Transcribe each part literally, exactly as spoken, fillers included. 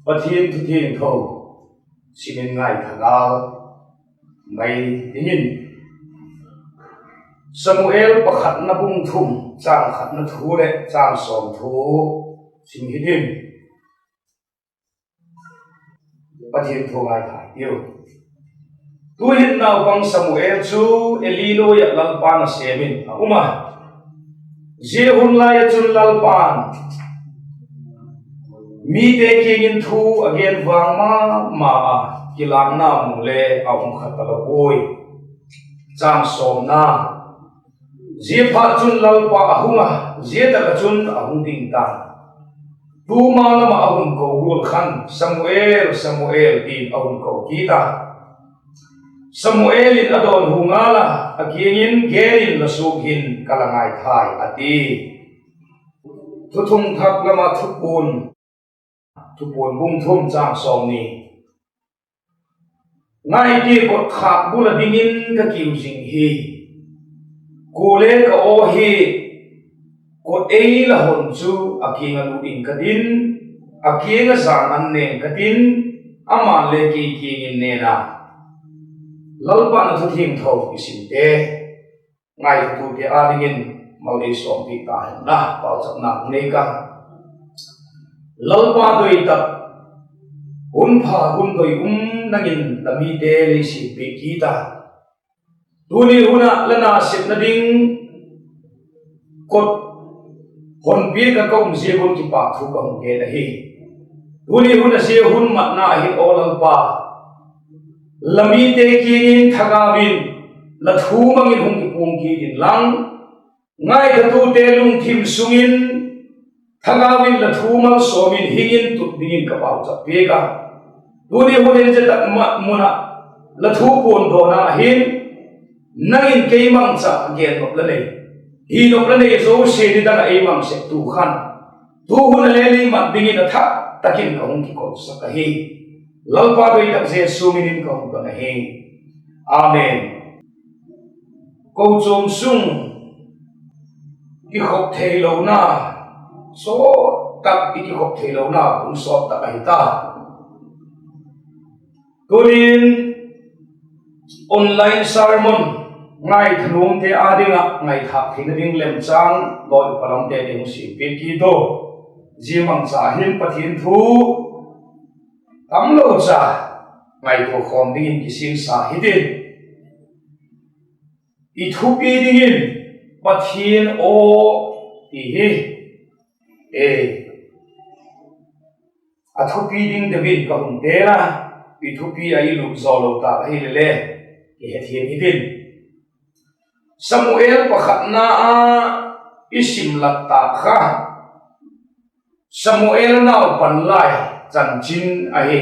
Pathian thu thiangtho sim in ngaitha ngal mai dingin Samuel pakhatna bung thum châng khatna thu leh châng sawm thu sim hitin, Pathian thu ngaitha hitiu. Tu'hin naupang Samuel chu Eli nuai ah Lalpa nasêm in a um a, zia hun lai ah chun Lalpa'n mite kiang in thu a gen vang ma ma a, kilâkna mu le a um kha talo puai. Châng sawmna, ziaphatchun Lalpa a hung a, zia tak ah chun a hung ding ta'n, tuma lam ah a hun ko gual khan, Samuel, Samuel, ti'n a hun ko kit a. Samuel in a dawnhu ngal a, a kiang in, Gen in, la suak hin ka la ngaithai, a ti. Thuthung Thak lam ah Thupuan, Thupuan bung thum châng sawmni. Ngai tia, kotkhâk bul ah dingin ka kiu zing hi, kuale ka aw hi, kot ei la hon chu a kiang ah lut in ka din, a kiang ah jan an nêng ka tin, ama'n le kei kiang in nen a. Lalpa'n a thu thiangtho i simte ngaithatute â dingin mal ei sawmpiak ta hen la, pauchapna hung nei ka. Lalpa doi tak, hun pha hun doi um, nang in la mite lei siampiak kit a. Tuni hun ah la nasepna ding kot hon piak ah ka um ziak un kipâkthu ka hung gen ahi. Tuni hun ah zia hun matna ahi, aw Lalpa, la mite kiang in thagau in la thu mang in hung kipuang kit inlang, ngaithatute lungthim sung in thagau in la thu malsawm in hing in tut dingin ka pauchap piak a. Tuni hun in zia tak ma mun ah la thu puandawna hin, nang in kei mangcha gen nop la nei, hi nop la nei zosia ni dang ah ei mang sek tu khan, tu hun a le lei mat dingin a thak tak in ka hung kikosak ahi. Lalpa doi tak Jesu min in ka hung don ahi. Amen. Kochuam sung kikhop theilona, sawt tak i kikhop theilona hun sawt tak ahi ta. Tunin online sermon ngaitha nuamte â ding ah ngaithâk theina ding lemchâng lawi palamte ding hung siampiak kit u. Zia mangcha hin Pathian thu tamlo cha ngaitua khawm dingin kisiamsa hitin, i thupi dingin Pathian aw ti hi, e, a thupi ding deu in ka hun tel a, i thupi a i lut zaw lo ta ahile le, i hethiam hitin. Samuel pakhatna ah i sim lak tak kha, Samuel naupan lai chanchin ahi.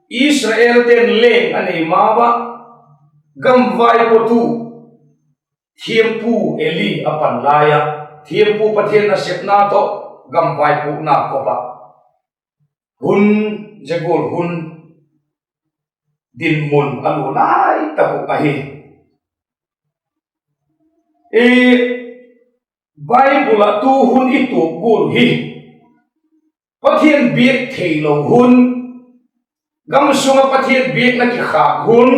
Israelte'n leng a nei ma ah, gam vaipotu thiampu Eli a pan lai ah, thiampu Pathian nasepna tawh gam vaipuakna kop ah hun, zia gual hun dinmun a lua lai tak uh ahi. I Bible ah tu hun i tuak gual hi Pathian biak theilo hun, gam sung ah Pathian biakna kikhâk hun,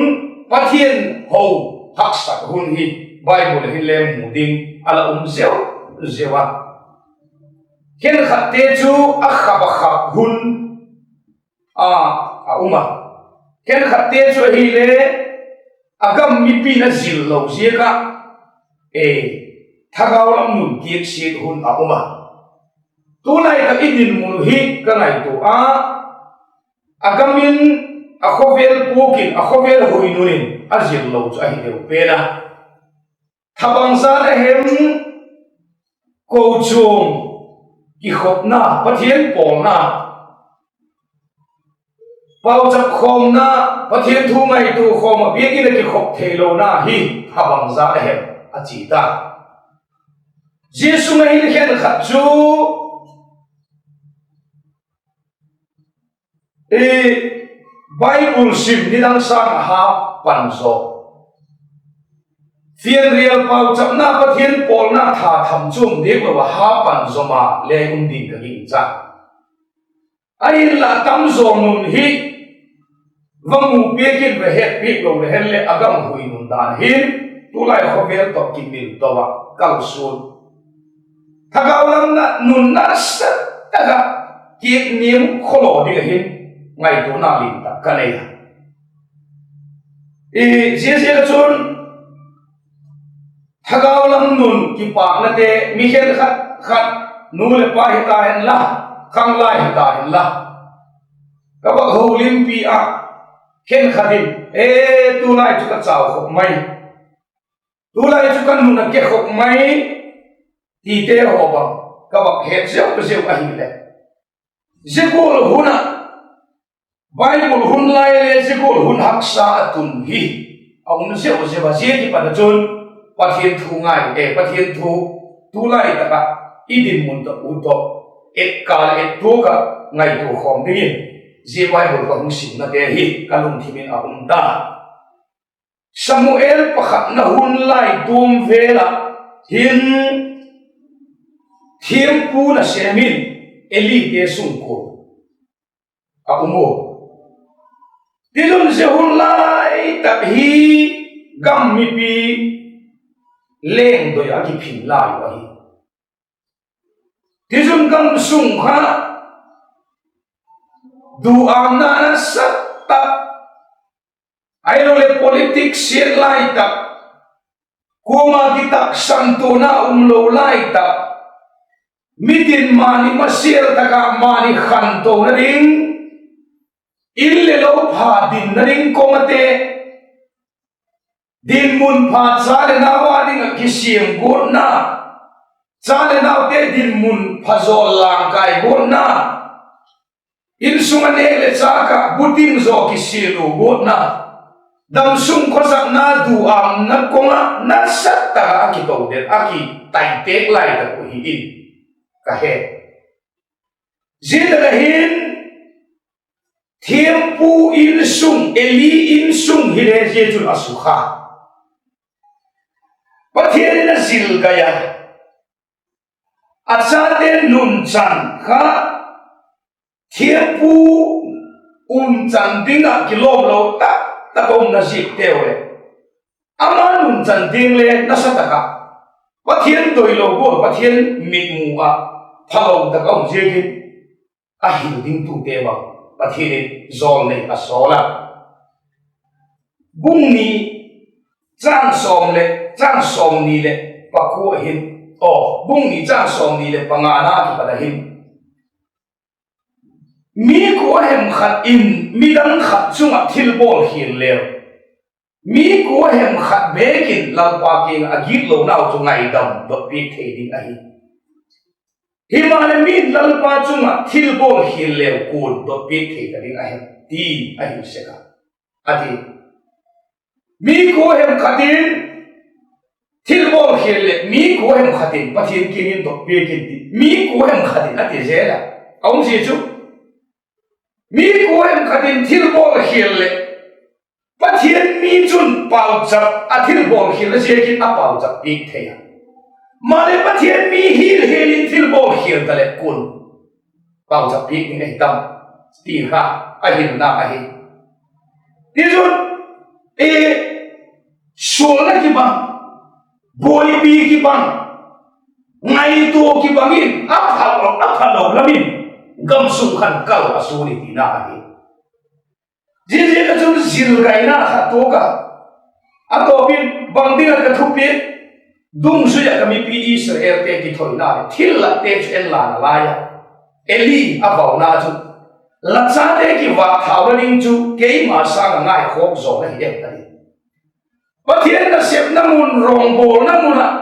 Pathian ho haksak hun hi Bible ah hin le mu ding a la um zeu zeu a. Khenkhatte chu a khap a khap hun a, a um a. Khenkhatte chu ahile a gam mipi'n a zil lo ziak ah, e, thagau lam nun kiak siat hun a um a. Tulai tak i dinmun uh hi ka ngaitua a, a gam in, a khawvel puak in, a khawvel hui nun in a zil lo chu ahi deu pen a. Thabangzat a hem, kochuam kikhopna, Pathian pawlna, pauchap khawmna, Pathian thu ngaitua khawm ah biakin a kikhop theilona hi thabangzat a hem a chi ta. Zia sung ah hin khenkhat chu Bible sim nidang sâng a ha pan zaw, fianrial pauchapna, Pathian pawlna tha tham chuam diak lo a ha pan zaw ma le um ding ka gingcha. Ahinla tam zaw nun hi va mu piak in va het piak lo le hen leh a gam hui nun dan hin tulai khawvel tawh kimil to ah kalsuan, thagau lam ah nun nasa tak ah kiak niam khawlaw ding ahin ngaituana lian tak ka nei a. Ziaziak ah chun thagau lam nun kipâknate mi khenkhat khat, nu leh pa hita henla, khanglai hita henla, ka vak holimpi ah khenkhat in, e, tulai chu ka chau khop mai, tulai chu ka nun a ke khop mai, tite haw bang ka vak het zeu zeu ahileh, zia gual hun ah, Bible hun lai le zia gual hun haksa a tun hi a um zeu zeu a, zia kipat ah chun Pathian thu ngai e, Pathian thu tulai tak ah i dinmun tawh u tawh etkâl ettuak ah ngaitua khawm dingin zia Bible ka hung simnate hi ka lungthim in a um ta. Samuel pakhatna hun lai tuam vêl ah hin thiampu nasêm in Elite sungkuan a um u. Tichun zia hun lai tak hi gam mipi lengdoi a kiphin lai uh ahi. Tichun gam sung kha duâmna nasa tak, ahiloleh politics siat lai tak, kuama kitaksantuana um lo lai tak, mitin mani masial tak ah mani khantona ding, in leh lo pha dinna ding kawngate, dinmun pha cha leh nau â ding ah kisiam guatna, cha leh naute dinmun phazaw langkai guatna, insung a nêk leh châk ah bukim zaw kisial uh guatna, damsung khawsakna duâmna kawng ah nasa tak ah a kito den a kitaitêk lai tak uh hi in ka he. Zia tak ah hin thiampu insung, Eli insung hile zia chun a sukha. Pathian in a zil gai a, a chate nunchan kha thiampu umchan ding ah kilawmlo tak tak a umna ziakteu leh, ama nunchan tiang le nasa tak ah Pathian doilo gual, Pathian mitmu ah phalo tak a um ziakin, a hil dingtute bang Pathian in jawlnei a sawl a. Bung ni châng sawm leh, châng sawmni leh pakua hin, aw, bung ni châng sawmni leh pangana kipat a hin, mi kua hem khat in midang khat chung ah thilbawlkhial leu, mi kua hem khat bêk in Lalpa kiang ah a gitlonau chu ngaidam dot piak thei ding ahi. Himaleh, mi'n Lalpa chung ah thilbawlkhial leu kua'n dot piak thei ta ding ahem ti ahi sek a, a ti. Mi kua hem khat in thilbawlkhial leh mi kua hem khat in Pathian kiang in dot piak in ti, mi kua hem khat in a ti zel a, a um zia chu, mi kua hem khat in thilbawlkhial leh Pathian mi chun pauchap, a thilbawlkhialna ziakin a pauchap piak thei a. Maleh Pathian mi hial hial in thilbawlkhial ta leh kua'n pauchap piak ding ahi tam ti kha a hilna ahi. Tichun, e, sualna kibang, buaipi kibang, ngaitua kibang in a pha, a phalo lam in gam sung khan kal a suan hi tina ahi. Ziaziak ah chun zilgaina kha tuak a, a tawp in bang ding ah ka thupiak, dungzui ah ka mipi Israelte kithoina leh thillâkte chu en la nalai a, Eli a vauna chu, la chate kivâk thauna ding chu keima sâng ah ngaikhawk zaw la hi em ta di. Pathian nasepna mun, rongbawlna mun ah,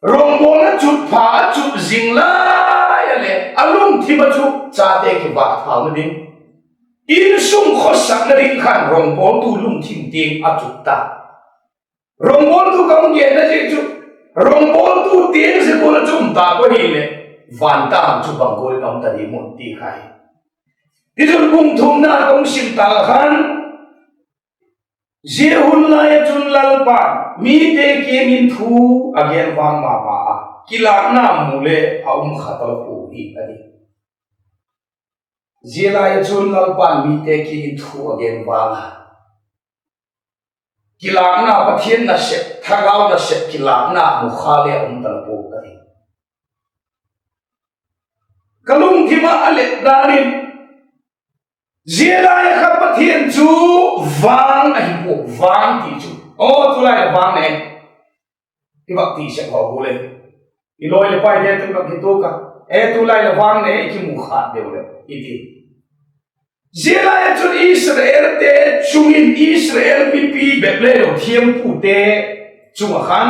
rongbawlna chutpha a chut zing lai a leh a lungthim ah chu chate kivâk thauna ding, insung khawsakna ding khan rongbawltu lungthim tiang a chut ta. Rongbawltu ka hung genna ziak chu, rongbawltu tiang zia gual ah chu um ta ka hileh, van tâng chu bang gual in a um ta di mun ti kha hi. Tichun bung thumna ka hung sim ta khan, zia hun lai ah chun Lalpa'n mite kiang in thu a gen vang ma ma a, kilâkna mu le a um kha talo pua hi a ti. Zia lai ah chun Lalpa'n mite kiang in thu a gen vang a, kilâkna, Pathian nasep, thagau nasep kilâkna mukha le a um talo pua ka ti. Ka lungthim ah a let dan in, zia lai ah kha Pathian chu vang ahi pua, vang ti chu. Aw, tulai le vang ne, i vak ti sek haw bu le, i lawi leh paite tu vak hi tu ka, e, tulai le vang ne, i kimu khât deu le i ti. Zia lai ah chun Israelte chung in, Israel mipi bep le lo, thiampute chung ah khan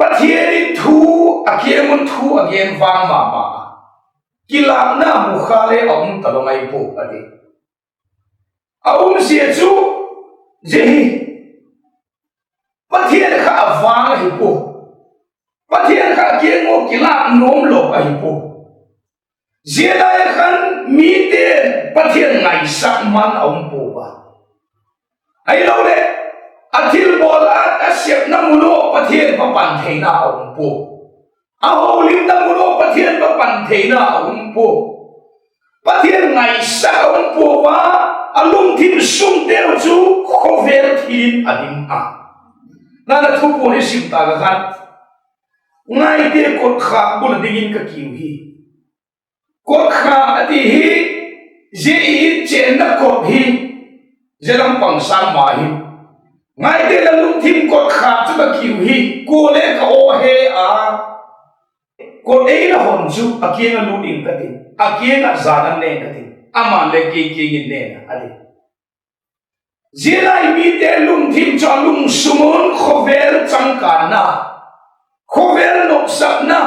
Pathian in thu, a kiang un thu a gen vang ma ma a, kilâkna mukha le a um talo ngai pua a ti. A umzia chu zia hi, Pathian kha a vang ahi pua, Pathian kha a kiang ua kilâk nuam lo ahi pua. Zia lai ah khan mite'n Pathian ngaisak man a um pua a, ahiloleh a thilbawl ah a sepna mun ah Pathian va pan theina a um pua, a holimna mun ah Pathian va pan theina a um pua, Pathian ngaisak a um pua a, a lungthim sungteu chu khawvel thil in a dim a. Nana thupuan i sim ta ka khan, ngaite, kotkhâk bul a dingin ka kiu hi. Kotkhâk a ti hi, zia i chênna kot hi, zia lam pang sâng ma hi. Ngaite, la lungthim kotkhâk chu ka kiu hi, kuale ka aw he a, kot ei la hon chu a kiang ah lût ing ka tin, a kiang ah zan an nen ka tin, ama'n le kei kiang in nen a ti. Zia lai mite lungthim chu a lungsung un khawvel changkânna, khawvel nopsakna,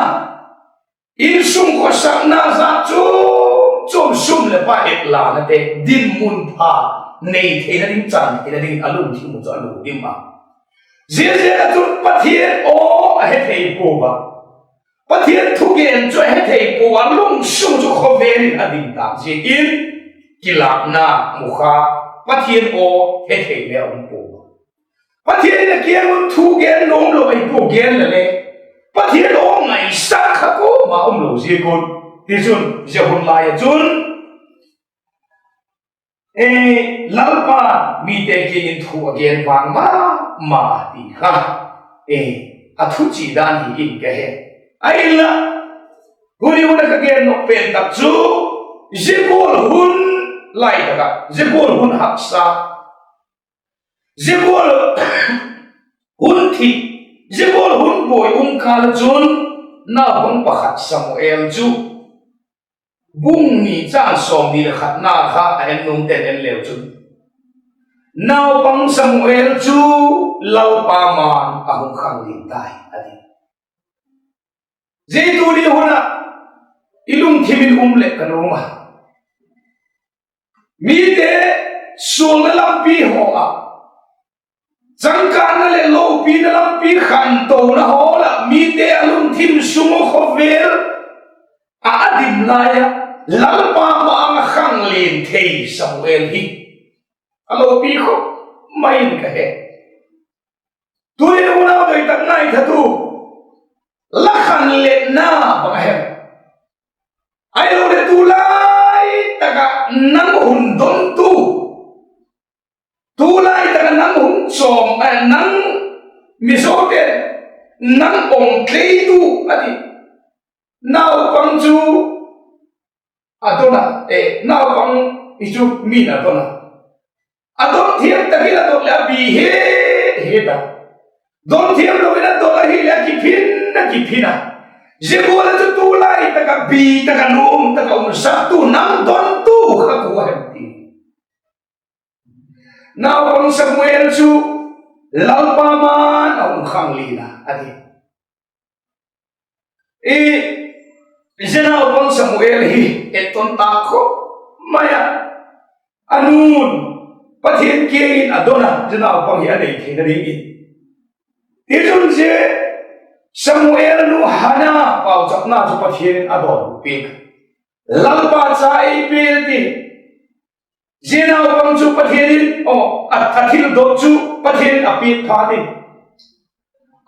insung khawsakna zat chuam chuam, sum leh pai etlânate dinmun pha nei theina ding, chan theina dingin a lungthim uh chu a lût dim a. Ziaziak ah chun Pathian aw a hethei pua a, Pathian thugen chu a hethei pua a, lungsung chu khawvel in a dim tâk ziakin, kilâkna mukha, Pathian aw hethei le a um pua a. Pathian in a kiang un thu gen nuam lo ahi pua, gen le le, Pathian aw ngaisak kha kuama um lo ziak un. Tichun zia hun lai ah chun, e, Lalpa'n mite kiang in thu a gen vang ma ma ti kha, e, a thuchi dan hi in ka he. Ahinla, hun i hun ah ka gen nop pen tak chu, zia gual hun lai tak ah, zia gual hun haksa, zia gual hun thi, zia gual hun buai um kâl ah chun, naupang pakhat Samuel chu bung ni châng sawmni leh khatna kha a en nuam ten en leu chun, naupang Samuel chu Lalpa ma'n a hung khangding tai a ti. Zia tuni hun ah i lungthim in um leh ka nuam a, mite sualna lampi haw ah, changkânna leh lopina lampi khantona hawl ah mite a lungthim sung uh khawvel ah a dim lai ah, Lalpa ma-âng ah khanglen thei Samuel hi a lopi khawp mai in ka he. Tu'hin unau doi tak ngaithatu, la khanglenna bang a hem? Ahiloleh tulai tak ah nang hun dontu, tulai tak ah nang hung chawm, eh, nang, Mizote'n nang ong tleitu a ti, naupang chu a don a, e, naupang hi chu mi'n a don a, a don thiam tak in a dot leh a bi het het a, don thiam lo in a dot ahileh a kiphin a kiphin a. Zia gual ah chu tulai tak ah bi tak ah nuam tak ah umsaktu nang dontu kha kua hem ti. Naupang Samuel chu Lalpa ma'n a hung khanglen a, a ti. I, zia naupang Samuel hi etton tâk khawp mai a, a nu'n Pathian kiang in a don a, zia naupang hi a nei theina dingin. Tichun zia Samuel nu Hana pauchapna chu Pathian in a dawnhu piak a, Lalpa cha ei pe ti. Zia naupang chu Pathian in, aw, a, a thildot chu Pathian in a piak phat in,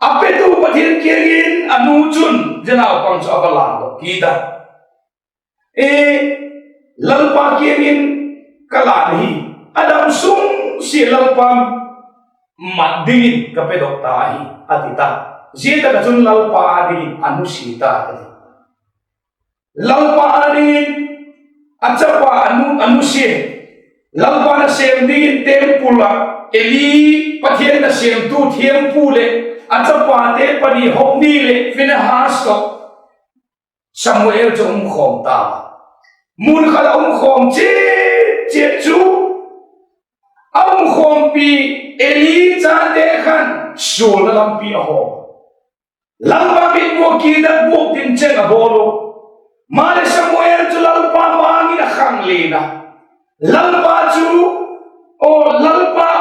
a petu Pathian kiang in a nu chun zia naupang chu a va lâkdok kit a. E, Lalpa kiang in ka lân hi, a dam sung sia Lalpa mat dingin ka pedok ta hi, a ti ta. Zia tak ah chun Lalpa â dingin a nusia ta, a ti. Lalpa â dingin a chapa a nu, a nusia. Lalpa nasêm dingin temple ah Eli, Pathian nasêmtu thiampu leh a chapate pani Hophni leh Phinehas tawh Samuel chu um khawm ta. Mun khat ah um khawm chiat chiat chu, a um khawmpi Eli chate khan sualna lampi a haw. Lalpa mitmu ah kidak buak ding cheng a bawl u. Maleh Samuel chu Lalpa ma-âng in a khanglen a. Lalpa chu, aw, Lalpa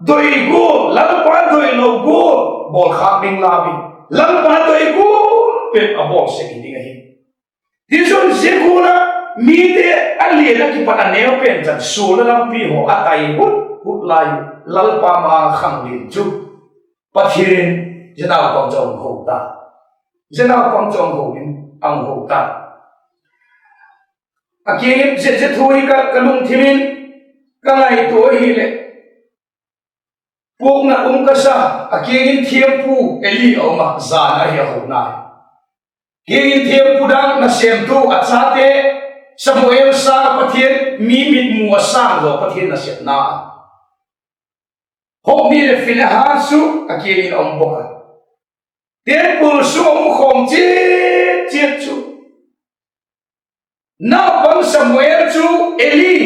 doi gual, Lalpa doilo gual bawl khâk ding lau in, Lalpa doi gual bep a bawl sek hi ding ahi. Tichun zia gual ah mite a lian ah kipat a neu pen chan sualna lampi haw a tai hut hut lai, Lalpa ma-âng khanglen chu Pathian in zia naupang chu a hung ho ta. Zia naupang chu a hung ho in, a hung ho ta. A kiang in zia, zia thu hi ka, ka lungthim in ka ngaitua ahileh, puaknat um ka sa. A kiang in thiampu Eli a um a, jan ahi a hona hi. Kiang in thiampu dang nasêmtu a chate, Samuel sâng ah Pathian mi mitmu a sâng zaw Pathian nasepna. Hophni leh Phinehas chu a kiang in a um bawk a. Temple sung a um khawm chiat chiat chu, naupang Samuel chu Eli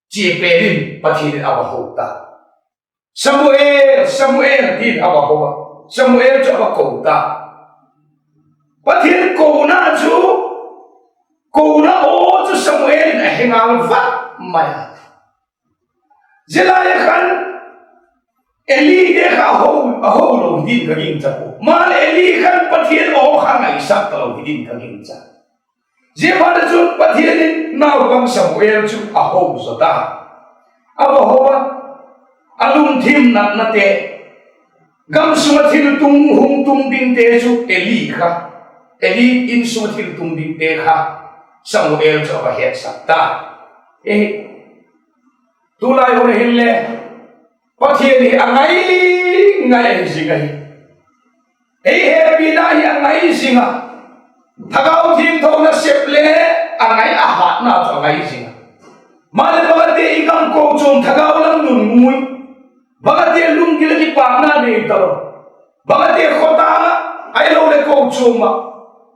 chia pen in Pathian in a va ho ta. Samuel, Samuel, tin a va ho a. Samuel chu a va ko ta. Pathian kona chu, kona aw chu Samuel in a he ngal vat mai a. Zia lai a khan Elite kha a ho, a ho lo hi din ka gingcha pua. Maleh Eli khan Pathian aw kha ngaisak talo hi din ka gingcha. Ziaphat a chun Pathian in naupang Samuel chu a ho zaw ta. A va ho a, a lungthim natnate, gam sung ah thil tung, hung tung dingte chu Eli kha, Eli in sung ah thil tung dingte kha Samuel chu a va hetsak ta. E, tulai hun a hinle Pathian hi a ngai ngai ahi zing ahi. Ei hepina hi a ngai zing a. Thagau Thiangtho nasep le a ngai, a hatna chu a ngai zing a. Maleh bangti i gam kochuam thagau lam nunmui, bangti lunggil ah kipakna nei talo, bangti khawtâng ah, ahiloleh kochuam ah,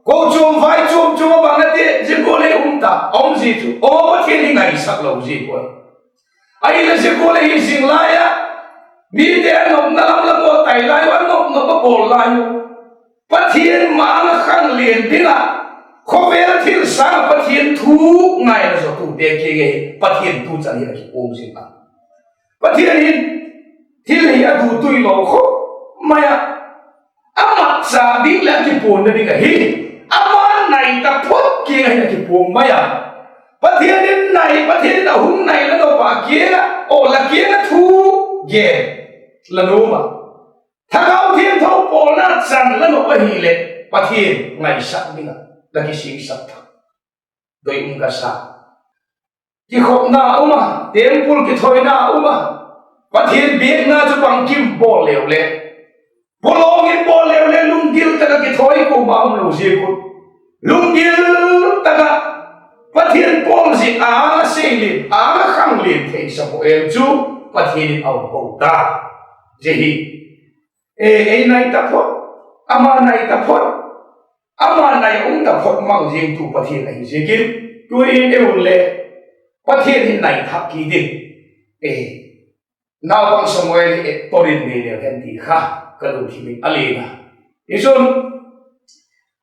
kochuam vai chuam chuam ah bangti zia gual le um ta, a um zi chu aw Pathian hi ngaisak lo zi gual. Ahileh zia gual le hi zing lai ah, mite a nopna lam lam a tai lai ua, a nop nop a bawl lai u, Pathian ma-âng a khang lian ding ah, khawvel thil sâng ah Pathian thu ngaina zawtute kiang ah Pathian tu chan hi a kipuang zing a. Pathian hin thil hi a dutui lo khop mai a, a matchâk ding leh a kipuanna ding ahi. Ama nai taphot kiang ah hin a kipuang mai a. Pathian in nai, Pathian in a hung nai la nop a kiang ah, aw la kiang ah thu gen la nuam a, Thagau Thiangtho pawlna chan la nop ahileh Pathian ngaisak ding ah la kisingsak thak. Doi um ka sa. Kikhopna um a, temple kithoina um a, Pathian biakna chu bangkim bawl leu le, pulawng in bawl leu le, lunggil tak ah kithoi kuama um lo ziak un, lunggil tak ah Pathian pawl zing âng a seilian, âng a khang lian thei Samuel chu Pathian in a um ho ta. Zia hi, e, ei nai taphot, ama nai taphot, ama nai a um taphot mang ziangtu Pathian ahi ziakin, tu'hin ei un le Pathian hi nai thak kit in, e, naupang Samuel hi et tawh in nei leu hen ti kha ka lungthim in a len a. Tichun,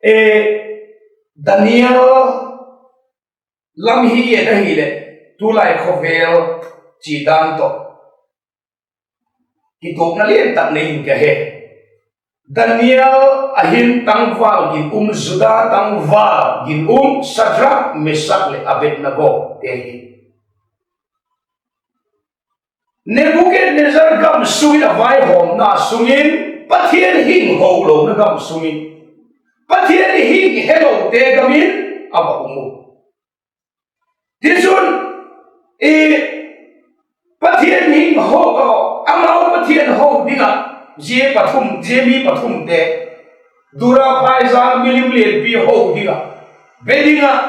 e, Daniel lam hi et ahileh, tulai khawvel chi dan tawh kituakna lian tak nei in ka he. Daniel a hin tangval ginum, Juda tangval ginum Sadrak, Mesak leh Abednego te hi Nebukadnezzar gam sung in a vaihawmna sung in, Pathian hing ho lona gam sung in, Pathian hing helote gam in a va um u. Tichun, Pathian hing ho, amau Pathian ho ding ah, zia pathum, zia mi pathumte, Dura phaizang milim lianpi ho ding ah, be ding ah,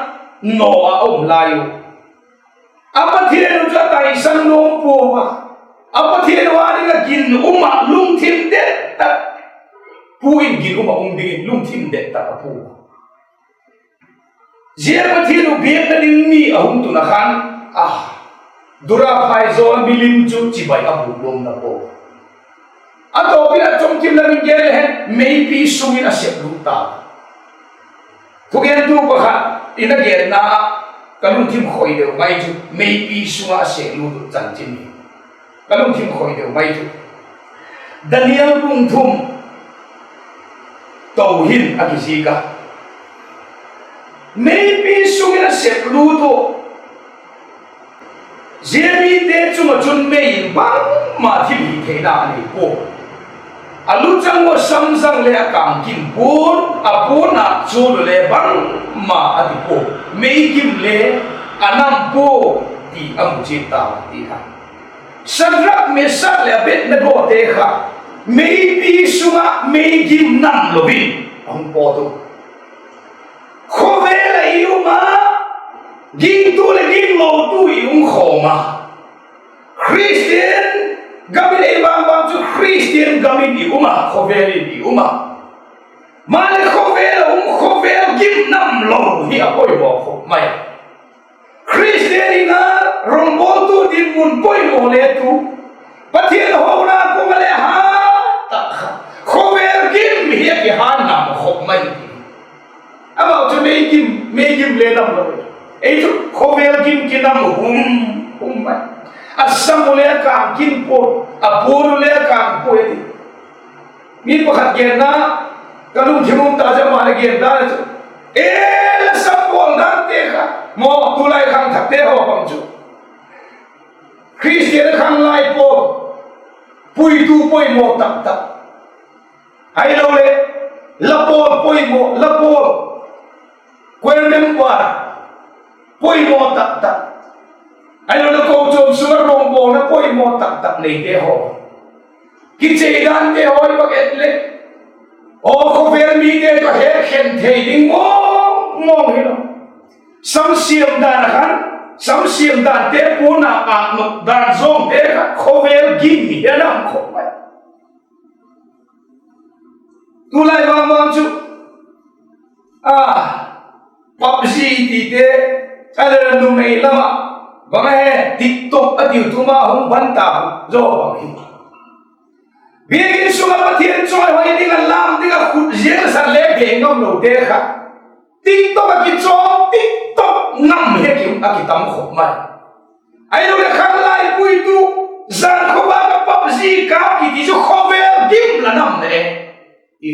naw ah a um lai u. A Pathian uh chu a taisan nuam pua a, a Pathian uh â ding ah ginum ah lungthim det tak, pu in ginum ah um dingin lungthim det tak a pua. Zia Pathian uh biakna ding mi a hung tun ah khan, a, Dura phaizawl milim chu chibai a bûk nuam na pua. A tawp in a chomkim lam in gen le hen, meipi sung in a sep lut ta. Thugentu pakhat in a genna ah, ka lungthim khoi deu mai chu meipi sung ah a sep lut uh chanchin hi. Ka lungthim khoi deu mai chu Daniel bung thum to hin a kizik a, meipi sung in a sep lut uh. Zia mite chung ah chun mei in bangma thilhitheina a nei pua. A luchang ua samzang le a kâng kim pua'n, a puan ah chu le bangma a ti pua. Meigim le a nam pua ti a mu chiat ta ti kha. Sadrak, Mesak leh Abednegote kha meipi sung ah meigim nam lo in a hung pawt u. Khawvel ah i um a, gingtu leh ginglotu i um khawm a. Khristian gam in ei bang bang chu Khristian gam in i um a, khawvel in i um a. Maleh khawvel ah um, khawvel gim nam lo hi a poimaw khop mai a. Khristian in a, rongbawltu dinmun poimaw le tu, Pathian hona kung ah le ha tak kha, khawvel gim hi a kihânnam khop mai ti. Amau chu meigim, meigim le nam lo. Ei chu khawvel gim kinam hum, hum mai. A sam u le a kâng kim pua, a puan u le a kâng pua ti. Mi pakhat genna, ka lungthim um ta chu ama le gen dan chu, e, la sam bawl dante kha maw, tulai khangthakte haw bang chu Khristian khanglai pawl puitu poimaw tak tak, ahiloleh la pawl poimaw, la pawl, choir member poimaw tak tak, ahiloleh kochuam sung ah rawngbawlna poimaw tak tak neite haw, kichei dante haw i vak et leh, aw, khawvel mite tawh het khen thei ding mawng mawng hilo. Samsiam dan a khan, samsiam dante puan ah âknop dan zawngte kha khawvel gim hi a nam khop mai. Tulai vang vang chu, a, PUBG tite, a le numei lam ah, bang a he TikTok a tiu tuma hung ban ta zaw bang hi. Biakin sung ah Pathian chawihoi ding ah lam ding ah khut ziang a san le beng ngam lote kha, TikTok ah kichawm, TikTok ngam hi a ki, a kitam khop mai. Ahiloleh khanglai puitu, zan khawvâk ah PUBG kâp kiti chu khawvel gim la nam le, i,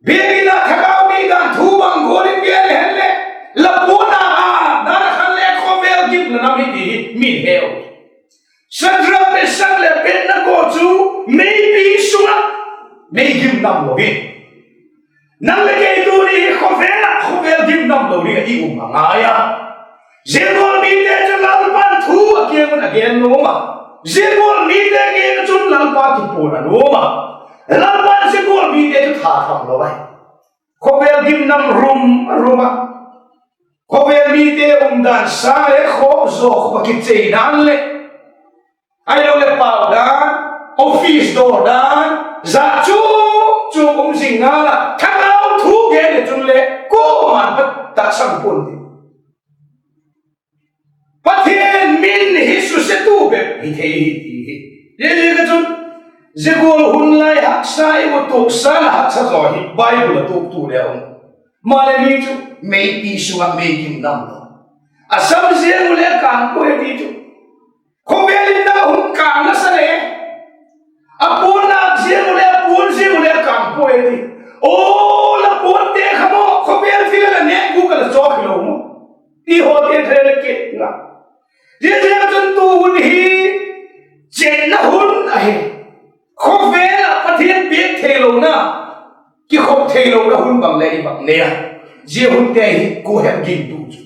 biakin ah thagau mi dan thu bang gual in gen le hen leh, la puan a âk dan a khan le khawvel gim la nam hi ti hi min heu. Sadrak, Mesak leh Abednego chu meipi sung ah meigim nam lo in, nang leh kei tuni hi khawvel ah khawvel gim nam lo ding ah i um a ngai a. Zia gual mite chu Lalpa'n thu a kiang un a gen nuam a, zia gual mite kiang ah chun Lalpa kipuan a nuam a, Lalpa'n zia gual mite chu tha tham lo ahi. Khawvel gim nam rum a rum a, khawvel mite umdan sâng leh khawk zaw khawk ah kichei dan leh, ahiloleh pau dan, office dawr dan, zat chuam chuam um zing ngal ah, thagau thu gen leh chun le kuama'n pha taksang pua'n ti. Pathian min hi susetu bep hi thei hi ti hi. Ziaziak a chun, zia gual hun lai haksa i mu tuak sâng ah haksa zaw hi Bible a tuaktu le um. Maleh mi chu meipi sung ah meigim nam lo, a sam ziang u le a kâng pua e ti chu, khawvel in nang a hung kâng nasa le, a puan nâk ziang u le, a puan ziang u le a kâng pua e ti. Aw, la puante kha maw, khawvel thil a la nêk gûk a la chawk hilo maw, ti hawte kha le kit nga. Ziaziak a chun tu hun hi chenna hun ahi. Khawvel ah Pathian biak theilona, kikhop theilona hun bang le i bang nei a, zia hunte hi kua hem gingtu chu,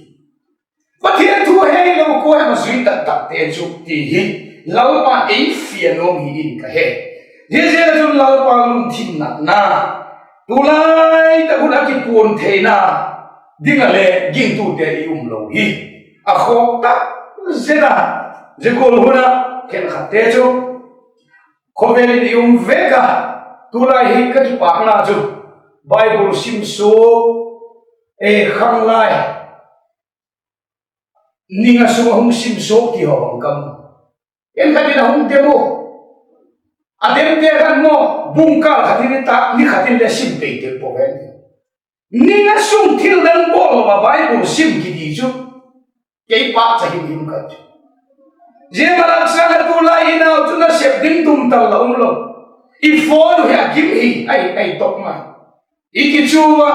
Pathian thu heilo kua hem a zui tak takte chu ti hi Lalpa'n ei fian nuam hi in ka he. Ziaziak a chun Lalpa lungthim natna, tulai tak hun a kipuan theina ding ah le gingtute i um lo hi a khawk tak zet a. Zia gual hun ah khenkhatte chu khawvel in i um vek a, tulai hi ka kipâkna chu Bible sim suak, e, khanglai, ning a sung a hung sim suak ti haw bang ka mu. Khenkhat in a hung dem u, a demte khan maw bung kâl khat in i tak ni khat in le sim pei tel pua ven. Ning a sung thil dang bawl lo a Bible sim kiti chu kei pâkcha himhim ka chu. Zia malak sâng a tulai i nau chu nasep ding tum tal la um lo. I phone uh hi a gim hi, ai, ai tok mai. I kichu a,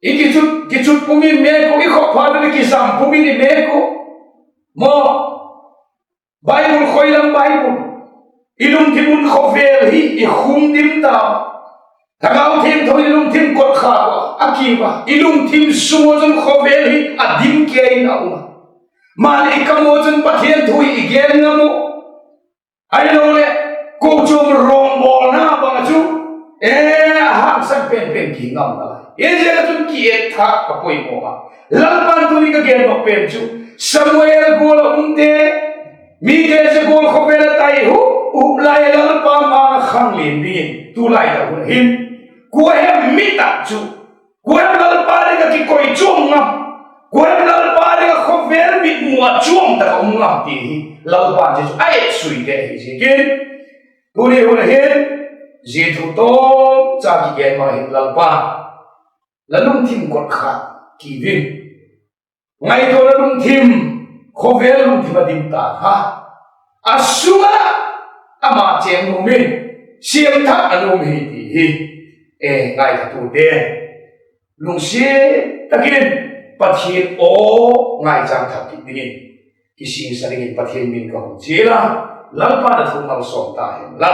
i kichut, kichut pum in mêk uh, i khop phat ua i kizam pum in i mêk uh. Maw, Bible, khoi lam Bible, i lungthim un khawvel hi i khum dim ta. Thagau Thiangtho in i lungthim kot khâk ua, a kiu a, i lungthim sung ua chun khawvel hi a dim kei in a um a. Maleh i kam ua chun Pathian thu hi i gen ngam u. Ahiloleh kochuam rawngbawlna bang ah chu, e, a hangsan pen pen ki ngam nalai. Ziaziak a chun ki et thâk ka poimaw a. Lalpa'n tuni ka gen nop pen chu, Samuel gual a umte, mite zia gual khawvel a tai hu, hu lai Lalpa ma a khang lian dingin tulai tak hun hin, kua hem mi tak chu, kua hem Lalpa ding ah kikoi chuam ngam, kua hem Lalpa ding ah khawvel mitmu ah chuam tak a um ngam ti hi Lalpa'n zia chu a etsuite ahi ziakin, tuni hun hin zia thu tawmcha kigen ma hin Lalpa, la lungthim kot khâk kiu in, ngaituana lungthim, khawvel lungthim a dim ta kha, a sung ah ama chêng nuam in, siam thak a nuam hi ti hi, e, ngaithatute lungsiat tak in Pathian aw ngaichâng thak kit dingin kisingsang dingin Pathian min ka hun chial a, Lalpa'n a thu malsawm ta hen la.